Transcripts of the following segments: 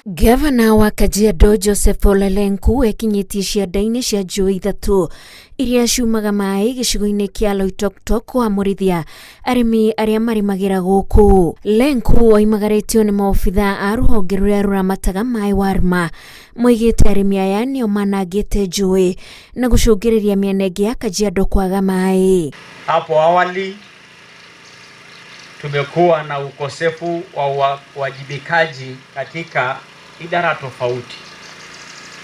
Gavana wa Kajiado Joseph Ole Lenku ekinyĩtie cianda-inĩ cia njũĩ ithatũ iria ciumaga maĩ gĩcigo-inĩ kĩa Loitoktok kwamũrithia arĩmi arĩa marĩmagĩra gũkũ. Lenku oimagarĩtio nĩ maobitha a rũhonge rũrĩa rũramataga maĩ WARMA moigĩte arĩmi aya nĩo manangĩte njũĩ na gũcũngĩrĩria mĩena ĩngĩ ya Kajiado kwaga maĩ. Hapo awali tumekuwa na ukosefu wa uwajibikaji katika idara tofauti,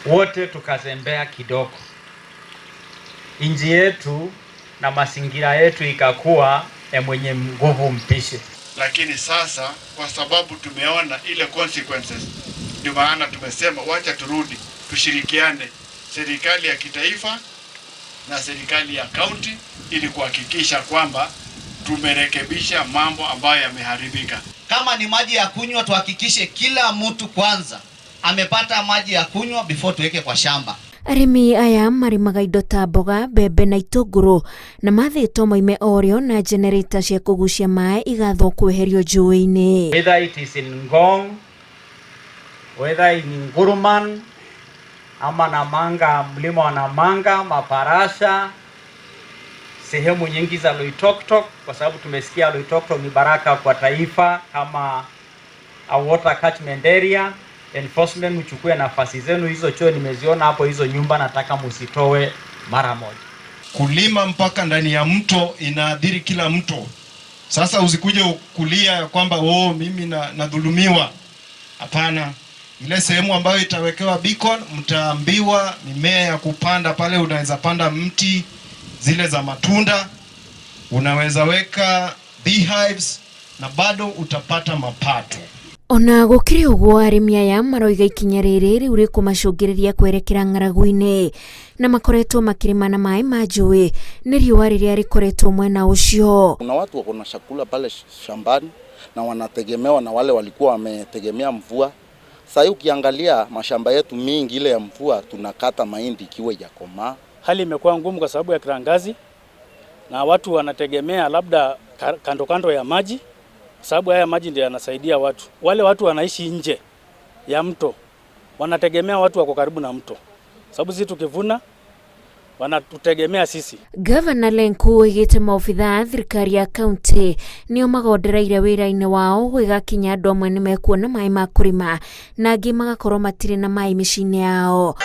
wote tukazembea kidogo, nchi yetu na mazingira yetu ikakuwa ya mwenye nguvu mpishe. Lakini sasa kwa sababu tumeona ile consequences, ndio maana tumesema wacha turudi tushirikiane, serikali ya kitaifa na serikali ya kaunti, ili kuhakikisha kwamba tumerekebisha mambo ambayo yameharibika. Kama ni maji ya kunywa, tuhakikishe kila mtu kwanza amepata maji ya kunywa before tuweke kwa shamba. Arĩmi aya marĩmaga indo ta mboga, mbembe na itũngũrũ na mathĩtwo moime orĩo na jenereta cia kũgucia maĩ igathwo kweherio njũĩ-inĩ. Whether it is in Ngong, whether in Nguruman ama Namanga, mlima wa Namanga, Maparasha, sehemu nyingi za Loitoktok, kwa sababu tumesikia Loitoktok ni baraka kwa taifa kama a water catchment area. Enforcement, mchukue nafasi zenu hizo, choo nimeziona hapo, hizo nyumba nataka musitoe mara moja. Kulima mpaka ndani ya mto inaathiri kila mto. Sasa usikuje kulia ya kwamba oh, mimi nadhulumiwa. Hapana, ile sehemu ambayo itawekewa beacon, mtaambiwa mimea ya kupanda pale. Unaweza panda mti zile za matunda, unaweza weka beehives na bado utapata mapato. Ona gũkĩrĩ ũguo, arĩmi aya maroiga ikinya rĩrĩ rĩu rĩkũmacũngĩrĩria kwerekera ng'aragu-inĩ na makoretwo makĩrĩma na maĩ ma njũĩ nĩ riũa rĩrĩa rĩkoretwo mwena ũcio. Kuna watu wako na chakula pale shambani na wanategemewa na wale walikuwa wametegemea mvua. Sasa ukiangalia mashamba yetu mingi ile ya mvua tunakata mahindi ikiwa haijakomaa. Hali imekuwa ngumu kwa sababu ya kiangazi na watu wanategemea labda kando kando ya maji, sababu haya maji ndio yanasaidia watu. Wale watu wanaishi nje ya mto wanategemea watu wako karibu na mto, sababu sisi tukivuna wanatutegemea sisi. Gavana Lenku oigĩte maobitha a thirikari ya kaunti nĩo magondereire wĩra-inĩ wao gũgĩgakinya andũ amwe nĩmekuona maĩ ma kũrĩma na angĩ magakorwo matirĩ na maĩ mĩciĩ-inĩ yao.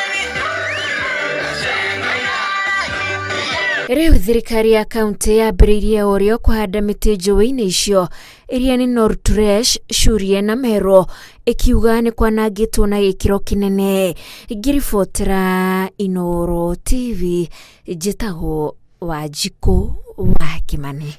Rĩu thirikari ya kaunti yambĩrĩirie ũrĩo kũhanda mĩtĩ njũĩ-inĩ icio iria nĩ Norturesh, Shurie na Mero, ĩkiuga nĩ kwanangĩtwo na gĩkĩro kĩnene. Ngĩribotera Inooro TV, njĩtagwo Wanjikũ wa Kĩmani.